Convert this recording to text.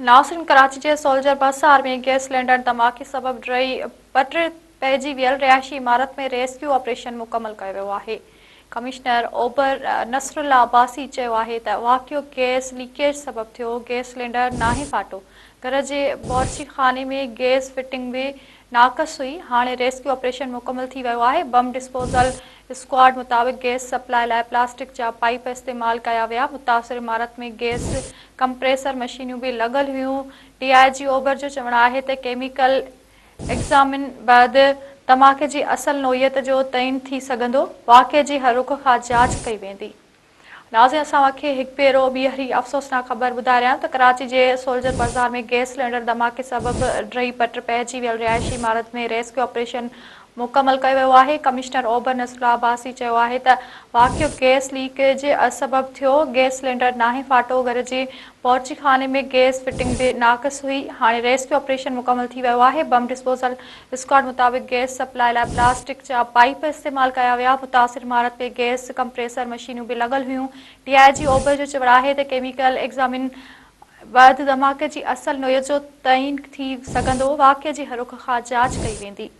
ناظرين ڪراچي جي سولجر بازار ۾ گئس سلينڊر ڌماڪي سبب ڊهي پٽ پئجي ويل رهائشي عمارت ۾ ريسڪيو آپريشن مڪمل ڪيو ويو آهي. ڪمشنر اوڀر نصرالله عباسي چيو آهي ته واقعو گئس ليڪيج سبب ٿيو، گئس سلينڊر ناهي ڦاٽو، گهر جي بورچي خاني ۾ گئس فٽنگ به ناقص هئي، هاڻي ريسڪيو آپريشن مڪمل ٿي ويو آهي، بم ڊسپوزل اسڪواڊ مطابق گئس سپلاء لاء پلاسٽڪ جا پائيپ استعمال ڪيا ويا، متاثر عمارت ۾ گئس ڪمپريسر مشينون به لڳل هيون، ڊي I جي اوڀر جو چوڻ آهي ته ڪيميڪل ايگزامن بعد ڌماڪي جي اصل نوعيت جو تعين ٿي سگهندو، واقعي جي هر رخ کان جاچ ڪئي ويندي. ناظرين اسان اوهان کي هڪ ڀيرو ٻيهر هي افسوسناڪ خبر ٻڌائي رهيا آهيون ته ڪراچي جي سولجر بازار ۾ گئس سلينڊر ڌماڪي سبب ڊهي پٽ پئجي ويل رهائشي عمارت ۾ ريسڪيو آپريشن مڪمل ڪيو ويو آهي، ڪمشنر اوڀر نصرالله عباسي چيو آهي ته واقعو گئس ليڪيج سبب ٿيو، گئس سلينڊر ناهي ڦاٽو، گهر جي بورچي خاني ۾ گئس فٽنگ به ناقص هئي، هاڻي ريسڪيو آپريشن مڪمل ٿي ويو آهي، بم ڊسپوزل اسڪواڊ مطابق گئس سپلاء لاء پلاسٽڪ جا پائيپ استعمال ڪيا ويا، متاثر عمارت ۾ گئس ڪمپريسر مشينون به لڳل هيون، ڊي I جي اوڀر جو چوڻ آهي ته ڪيميڪل ايگزامن بعد ڌماڪي جي اصل نوعيت جو تعين ٿي سگهندو، واقعي جي هر رخ کان جاچ ڪئي ويندي.